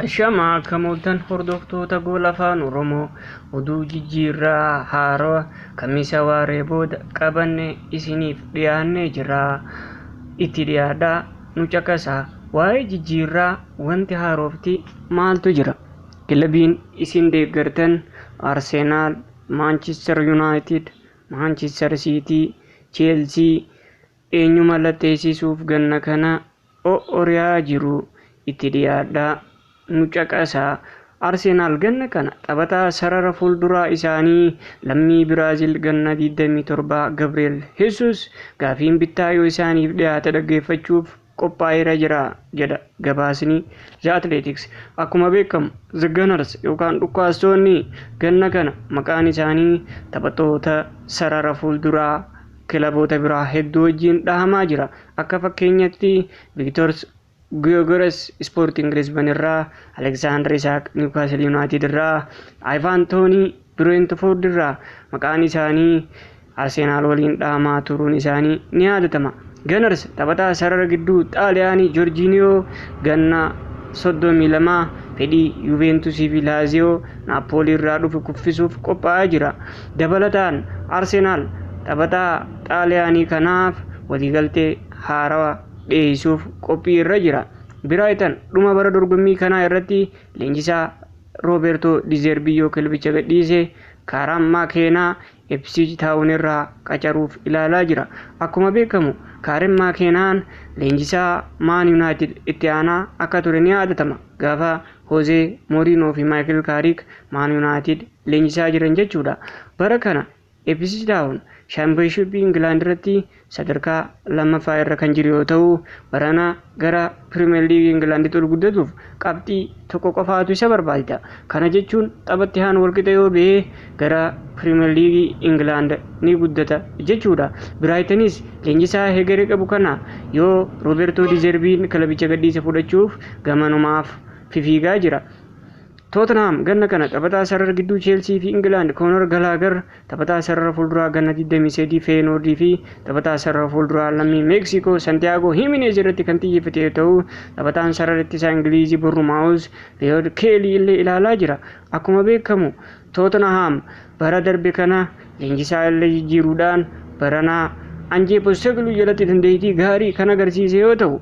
Ashama akka mooltan hordoftoota Gool Afaan Oromoo, oduu jijjiirraa haarawaa Kamisa waaree booda qabanne isiniif dhiyaannee jira. Itti dhiyaadhaa, nu caqasaa. Waa'ee jijjiirraa wanti haarofti maaltu jira? Kilabiin isin deeggartan Arsenaal, Maanchister Yuunaayitid, Maanchister Siitii, Cheelsii eenyu mallatteessisuuf ganna kana o'oriyaa jiru? Itti dhiyaadhaa, nu caqasaa. Arsenaal ganna kana taphataa sarara fuulduraa isaanii lammii Biraazil ganna 27 Gabriel Jesus gaafiin bittaa yoo isaaniif dhiyaate dhaggeeffachuuf qophaa'eera jira jedha gabaasni The Athletics. Akkuma beekamu The Gunners yookaan dhukkaastoonni ganna kana maqaan isaanii taphattoota sarara fuulduraa kilaboota biraa hedduu wajjin dhahamaa jira. Akka fakkeenyatti Victor Gyökeres Sporting Lisbon irraa, Alexander Isak Newcastle United irraa, Ivan Toney Brentford irraa maqaan isaanii Arsenaal waliin dhahamaa turuun isaanii ni yaadatama. Gunners taphataa sarara gidduu Xaaliyaanii Jorginho ganna 32 fedhii Juventusii fi Laaziyoo Naapoolii irraa dhufe kuffisuuf qophaa'aa jira. Dabalataan Arsenaal taphataa Xaaliyaanii kanaaf waliigaltee haarawaa dhiyeessuuf qophii irra jira. Biraayitan dhuma bara dorgommii kanaa irratti leenjisaa Roobertoo Dizeerbiyyoo kilabicha gadhiise Kaaran Maakeenaa Ipswich Taawun irraa qacaruuf ilaalaa jira. Akkuma beekamu Karen Maakeenaan leenjisaa Maan Yuunaayitid itti aanaa akka ture ni yaadatama. Gaafa Hozee Mourinho fi Maayikil Kaarik Maan Yuunaayitid leenjisaa jiran jechuudha. Bara kana Ipswich Taawun Shaampiyoonshippii Ingilaand irratti sadarkaa lammaffaa irra kan jiru yoo ta'u, barana gara Pirimeer Liigii Ingilaanditti ol guddatuuf qabxii tokko qofaatu isa barbaachisa. Kana jechuun taphatti haan walqixa yoo ba'e gara Pirimeer Liigii Ingilaand ni guddata jechuudha. Biraayitanis leenjisaa hegeree qabu kana yoo Roobertoo Dizerbiin kilabicha gadhiise fudhachuuf gamanumaaf fiigaa jira. Tottenham ganna kana taphataa sarara gidduu Cheelsii fi Ingilaand Koonor Galaagar, taphataa sarara fuulduraa ganna 23 Feenoordii fi taphataa sarara fuulduraa lammii Meeksikoo Santiyaagoo Himinez irratti kan xiyyeeffate yoo ta'u, taphataan sarara ittisaa Ingilizii Bournemouth Leod Keelii illee ilaalaa jira. Akkuma beekamu Tottenham bara darbe kana leenjisaa illee jijjiiruudhaan baranaa Anjee Postecoglou jalatti dandeettii gaarii kan agarsiise yoo ta'u,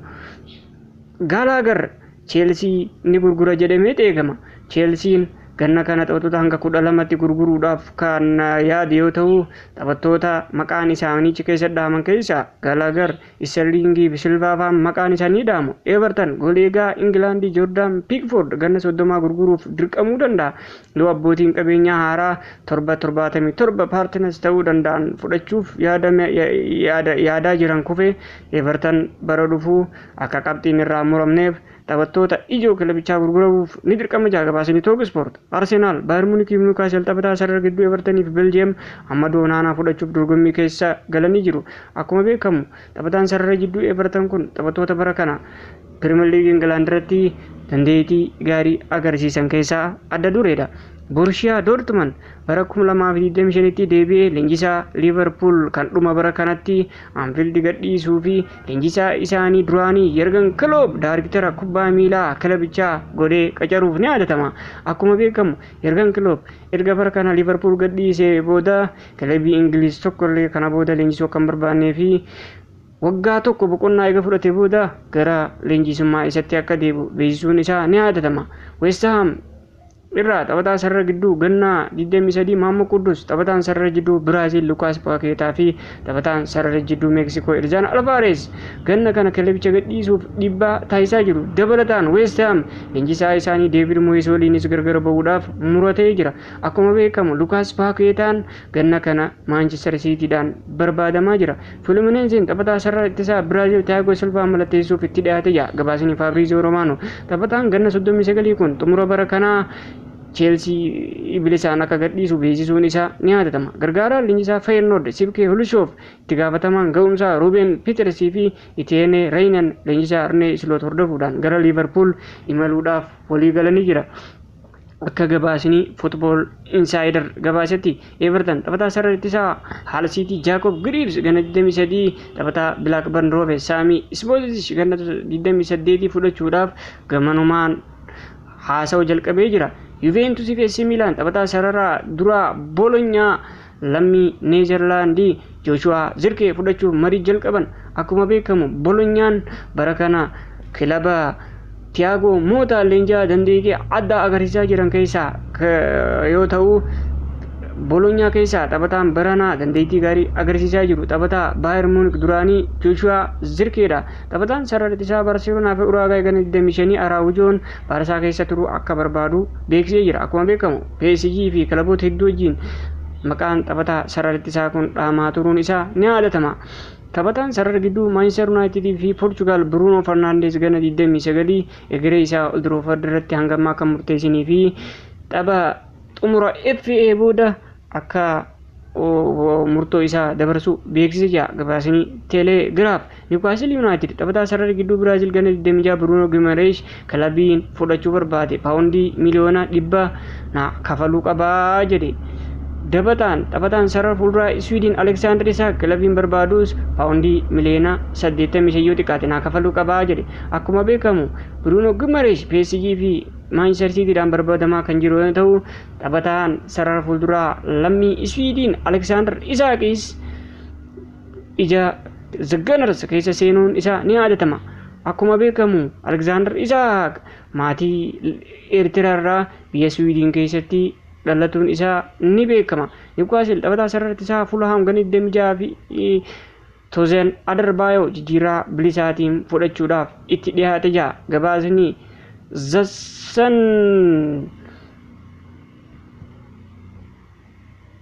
Galaagar Cheelsii ni gurgura jedhamee eegama. Cheelsiin ganna kana taphattoota hanga 12tti gurguruudhaaf kan yaade yoo ta'u, taphattoota maqaan isaanii achi keessa dhahaman keessaa Galaagar, Sterlingii fi Silvaa fa'aan maqaan isaanii dhahamu. Everton goleegaa Ingilaandii Joordaan Piikford ganna 30 gurguruuf dirqamuu danda'a. Yoo abbootiin qabeenyaa haaraa 777 Partners ta'uu danda'an fudhachuuf yaadaa jiran kufe, Everton bara dhufuu akka qabxiin irraa muramneef taphattoota ijoo kilabichaa gurguramuuf ni dirqama jaa gabaasni Took Sport. Arsenaal, Baayern Muunikii fi Niwukaasel taphataa sarara gidduu Evertonii fi Beljiyeem Amadou Onaanaa fudhachuuf dorgommii keessa galanii jiru. Akkuma beekamu taphataan sarara gidduu Everton kun taphattoota bara kana Pirimeer Liigii Ingilaand irratti dandeettii gaarii agarsiisan keessaa adda dureedha. Borushiyaa Dortmund bara 2025tti deebi'ee leenjisaa Liiverpuul kan dhuma bara kanatti Anfiild gadhiisuu fi leenjisaa isaanii duraanii Yergan Kiloop daariktara kubbaa miilaa kilabichaa godhee qacaruuf ni yaadatama. Akkuma beekamu Yergan Kiloop erga bara kana Liiverpuul gadhiisee booda kilabii Ingiliz tokkollee kana booda leenjisuu akka hin barbaannee fi waggaa tokko boqonnaa eega fudhatee booda gara leenjisummaa isatti akka deebi'u beeksisuun isaa ni yaadatama. West Ham irraa taphataa sarara gidduu ganna 23 Maammoo Quddus, taphataan sarara gidduu Biraazil Lukaas Paakeetaa fi taphataan sarara gidduu Meeksikoo Elzaan Alvaareez ganna kana kilabicha gadhiisuuf dhiibbaa taasisaa jiru. Dabalataan West Ham leenjisaa isaanii Deevid Moyes waliinis gargar ba'uudhaaf muratee jira. Akkuma beekamu Lukaas Paakeetaan ganna kana Maanchister Siitiidhaan barbaadamaa jira. Fluminense'n taphataa sarara ittisaa Biraazil Tiyaagoo Silvaa mallatteessuuf itti dhiyaate jira. Gabaasni Fabrizio Romano taphataan ganna 39 kun xumura bara kanaa Cheelsii bilisaan akka gadhiisu beeksisuun isaa ni yaadatama. Gargaaraan leenjisaa Feyenoord Sibkee Hulushof, itti gaafatamaan ga'umsaa Ruben Piitersii fi Etienne Reijnen leenjisaa Arnee Isloot hordofuudhaan gara Liiverpuul imaluudhaaf walii galanii jira. Akka gabaasni Football Insider gabaasetti Everton taphataa sarara ittisaa Hull City Jacob Greaves ganna 23, taphataa Blackburn Rovers Saamii Smozic ganna 28 fudhachuudhaaf gamanumaan haasa'uu jalqabee jira. Juventus fi AC Milan taphataa sararaa duraa Bolonyaa lammii Neezerlaandii Jooshuwaa Zirkee fudhachuuf marii jalqaban. Akkuma beekamu Bolonyaan bara kana kilaba Tiyaagoo Mootaa leenji'aa dandeettii addaa agarsiisaa jiran keessaa yoo ta'u, Bolonyaa keessaa taphataan baranaa dandeettii gaarii agarsiisaa jiru taphataa Baayer Muunik duraanii Jooshuwaa Zirkeedha. Taphataan sarara ittisaa Barseloonaa fi Uraagaay gana 25 Araawujoon Baarsaa keessa turuu akka barbaadu beeksisee jira. Akkuma beekamu PSG fi kilaboota hedduu wajjin maqaan taphataa sarara ittisaa kun dhaamaa turuun isaa ni yaadatama. Taphataan sarara gidduu Maanchister Yuunaayitid fi Poorchugaal Bruunoo Farnaandees gana 29 egeree isaa Old Trafford irratti hangammaa kan murteessinii fi tapha xumura FA booda akka murtoo isaa dabarsu beeksise jira gabaasni Teelegiraaf. Niwukaastil Yuunaayitid taphataa sarara gidduu Biraazil gana 26 Bruunoo Gimareesh kilabiin fudhachuu barbaade paawundii miliyoona 100 na kafaluu qabaa jedhe. Dabataan taphataan sarara fuulduraa Iswiidin Aleksaandar Isaak kilabiin barbaadus paawundii miliyoona 85 yoo xiqqaate naa kafaluu qabaa jedhe. Akkuma beekamu Bruunoo Gimareesh PSG fi Maanchister Siitiidhaan barbaadamaa kan jiru yoo ta'u, taphataan sarara fuulduraa lammii Iswiidin Aleksaandar Isaaqis ija The Gunners keessa seenuun isaa ni yaadatama. Akkuma beekamu Aleksaandar Isaaq maatii Eertiraarraa biyya Iswiidin keessatti dhalatuun isaa ni beekama. Niwukaastil taphataa sarara ittisaa Fulhaam gana 26 fi Tozen Adarbaayoo jijjiirraa bilisaatiin fudhachuudhaaf itti dhiyaate jira. Gabaasni The Sun.